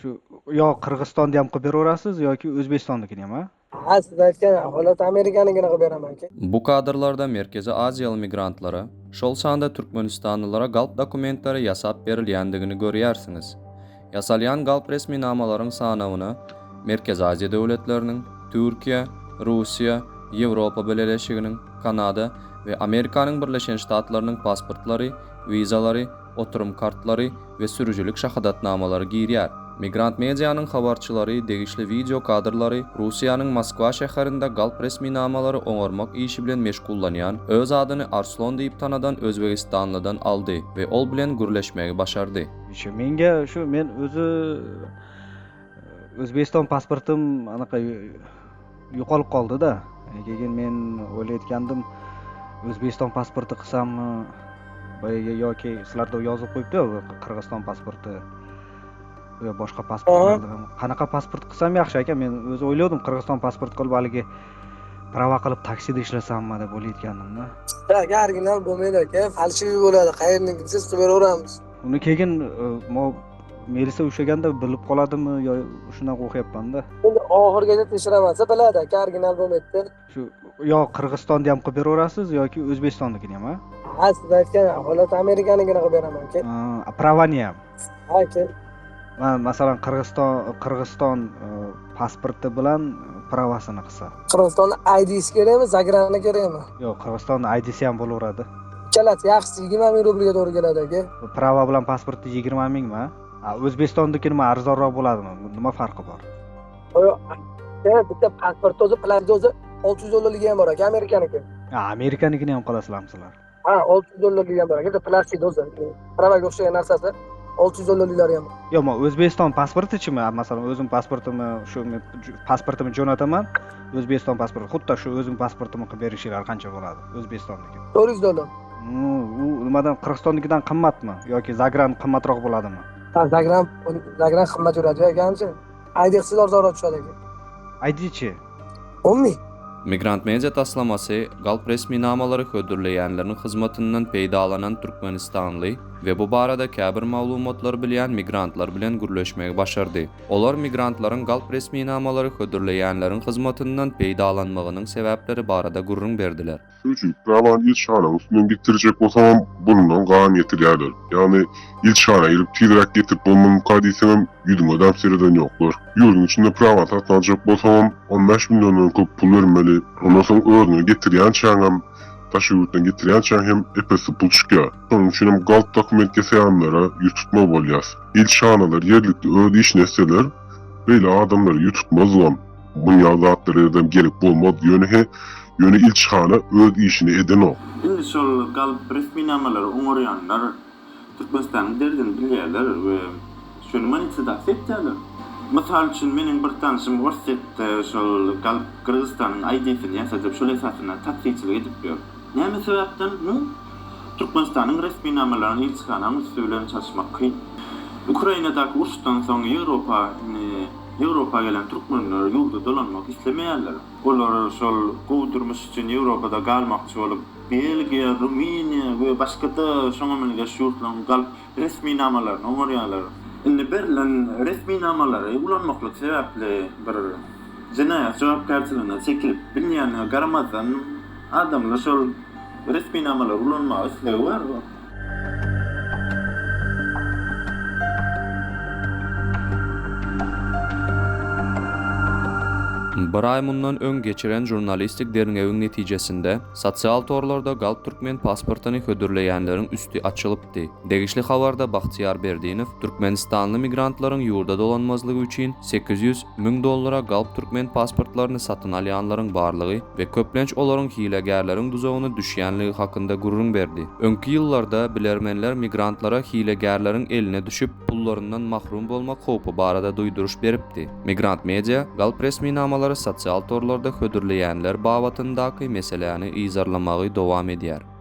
Shu yo Qirg'izistonni ham qilib beraverasiz yoki O'zbekistonnikini ham a? Ha, siz aytgan holat Amerikanikini qilib beraman aka. Bu kadrlarda Merkezi Aziýaly migrantlara, şol sanda türkmenistanlylara galp dokumentleri ýasap berilýändigini görýärsiňiz. Ýasalýan galp resminamalaryň sanawyna Merkezi Aziýa döwletleriniň, Türkiýe, Russiýa, Ýewropa Bileleşiginiň, Kanada we Amerikanyň Birleşen Ştatlarynyň pasportlary, wizalary, oturym kartlary we sürüjilik şahadatnamalary girýär. Migrant Medianyň habarçylary degişli wideo kadrlary Russiýanyň Moskwa şäherinde galp resminamalary oňarmak işi bilen meşgullanýan, öz adyny Arslon diýip tanadan özbegistanlydan aldy we ol bilen gürleşmegi başardy. Şu menga shu men o'zi O'zbekiston pasportim anaqa yo'qolib qoldida. Keyin men o'ylayotgandim O'zbekiston pasporti qilsammi boyagi yoki sizlarda yozib qo'yibdi Qirg'iziston pasporti yo boshqa pasportlarda ham qanaqa pasport qilsam yaxshi aka men o'zi o'ylovdim Qirg'iziston pasport qilib haligi prava qilib taksida ishlasammi deb o'ylayotgandimda. Aka original bo'lmaydi aka, falshiviy bo'ladi. Qayernikini siz qilib beraveramiz. Uni keyin milisa ushlaganda bilib qoladimi yo shundan qo'rqyapmanda. Endi oxirigacha tekshiraman desa biladi aka, original bo'lmaydi. Shu yo Qirg'izistonni ham qilib beraverasiz yoki O'zbekistonnikini ham a? Ha, siz aytgan holat Amerikanikini qilib beraman aka. Pravani ham. Ha aka. Man masalan Qirg'iziston Qirg'iziston e, pasporti bilan pravasini qilsa. Qirg'izistonni IDsi kerakmi, zagrani kerakmi? Yo'q, Qirg'izistonni IDsi ham bo'laveradi. Ikkalasi yaxshisi 20 ming rublga to'g'ri keladi aka. Prava bilan pasportni 20 mingmi? O'zbekistonniki nima arzonroq bo'ladimi? Nima farqi bor? Yo'q, bitta pasport o'zi, plastik o'zi 600 dollarligi ham bor aka, Amerikaniki. Ha, Amerikanikini ham qilasizlarmi sizlar? Ha, 600 dollarligi ham bor aka, bitta plastik o'zi. Pravaga o'xshagan narsasi 600 dollarliklari ham bor. Yo'q, men O'zbekiston pasportichimi? Masalan, o'zim pasportimni shu pasportimni jo'nataman. O'zbekiston pasporti, xuddi shu o'zim pasportimni qilib berishinglar qancha bo'ladi? O'zbekistonniki. 400 dollar. U nimadan Qirg'izistonnikidan qimmatmi yoki zagran qimmatroq bo'ladimi? Ha, zagran, zagran qimmat yuradi aka, ancha. ID qilsangiz arzonroq tushadi aka. IDchi? 10 ming. Migrant Media taslamasy galp resminamalary hödürleýänleriň hyzmatyndan peýdalanan türkmenistanly we bu barada käbir maglumatlary bilýän migrantlar bilen gürleşmegi başardy. Olar migrantlaryň galp resminamalary hödürleýänleriň hyzmatyndan peýdalanmagynyň sebäpleri barada gürrüň berdiler. Sürüji, Prawany ilçihanaň üstünden getirjek bolsaňam, burnundan gan getirýärler. Ýagny, ilçihana girip tizräk getirip bolmamyka diýseňem, ýüzüňe dam sereden ýoklar. Ýurduň içinde prawa satyn aljak bolsaňam, on bäş milliondan köp pul bermeli. Ondan soň özüňe getirýänçäňem, daşary ýurtdan getirýänçäň hem ep-esli pul çykýar. Şonuň üçinem galp dokument ýasaýanlara ýüz tutmaly bolýas. Ilçihanalar ýerlikli öz işini etseler, beýle adamlara ýüz tutmazlygam. Muň ýaly zatlar ýerdem gerek bolmaz ýöne he ýöne ilçihana öz işini edenok. Indi şol galp resminamalary oňarýanlar Türkmenistanyň derdini bilýärler we şony monetizasiýa etýärler. Mysal üçin meniň bir tanşym Orsýetde şol galp Gyrgyzystanyň ID-sini ýasadyp şol esasynda taksiçilik edip ýör. Näme sebäpden? Mu Türkmenistanyň resminamalaryny ilçihanaň üsti bilen çalyşmak kyn. Ukrainadaky uruşdan soň Ýewropa indi Ýewropa gelen türkmenler ýurda dolanmak islemeýärler. Olar şol gowy durmuş üçin Ýewropada galmakçy bolup, Belgiýa, Rumyniýa we başga-da şoňa meňzeş ýurtlaryň galp resminamalaryny oňarýarlar. Indi berlen resminamalary ulanmaklyk sebäpli bir jenaýat jogapkärçiligine çekilip bilýänine garamazdan, adamlar şol resminamalary ulanmaga islegi bar. Bir aý mundan öň geçiren žurnalistik derňewiň netijesinde, sosial torlarda galp türkmen pasportyny hödürleýänleriň üsti açylypdy. Degişli habarda Bagtyýar Berdinow türkmenistanly migrantlaryň ýurda dolanmazlygy üçin 800 dollara galp türkmen pasportlaryny satyn alýanlaryň barlygy we köplenç olaryň hilegärleriň duzagyna düşýänligi hakynda gürrüň berdi. Öňki ýyllarda bilermenler migrantlara hilegärleriň eline düşüp, pullaryndan mahrum bolmak howpy barada duýduryş beripdi. Migrant Media galp resminamalary sosial torlarda hödürleýänler babatyndaky meseläni yzarlamagy dowam edýär.